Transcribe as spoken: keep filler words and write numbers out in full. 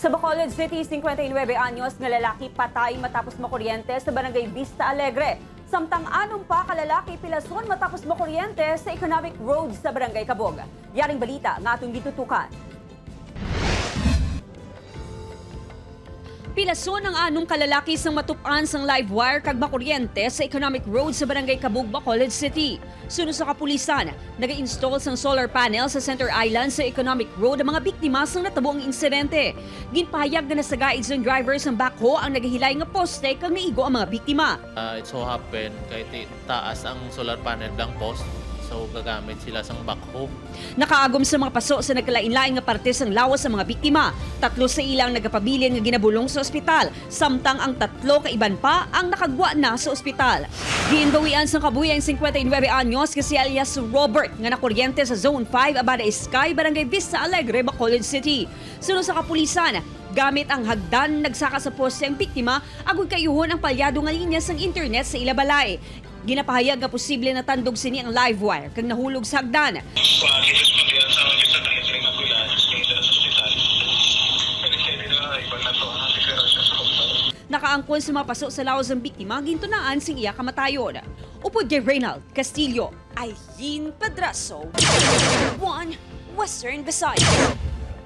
Sa Bacolod City, singkwenta y nuebe anyos nga lalaki patay matapos makuryente sa Barangay Vista Alegre. Samtang anom pa ka lalaki pilason matapos makuryente sa Economic Road sa Barangay Cabug. Yaring balita nga atong gitutukan. Pilason ang anom ka lalaki sang matup-an sang live wire kag makuryente sa Economic Road sa Barangay Cabug, Bacolod City. Suno sa kapulisan, naga-install sang solar panel sa center island sa Economic Road ang mga biktima sang natabo ang insidente. Ginpahayag nga nasagaid sang driver sang backhoe ang nagahilay nga poste kag naigo ang mga biktima. Ah, it so happen, kay ti- taas ang solar panel blank post, so gagamit sila sang backhoe. Nakaagom sa mga paso sa nagkalain-lain nga parte sang lawas ang mga biktima. Tatlo sa ila ang nagapabilin nga ginabulong sa ospital, samtang ang tatlo ka iban pa ang nakagwa na sa ospital. Ginbawian sang kabuhi ang singkwenta y nuebe anyos nga si alias Robert nga nakuryente sa Zone five, Abada Sky, Barangay Vista Alegre, Bacolod City. Suno sa kapulisan, gamit ang hagdan nagsaka sa poste ang biktima agud kayuhon ang palyado nga linya sang internet sa ila balay. Ginapahayag nga posible natandog sini ang live wire kag nahulog sa hagdan. Nakaangkon sa mga paso sa lawas ang biktima, gintunaan sing iya kamatayon. Upod kay Reynald Castillo, Eileen Padraso, One Western Visayas.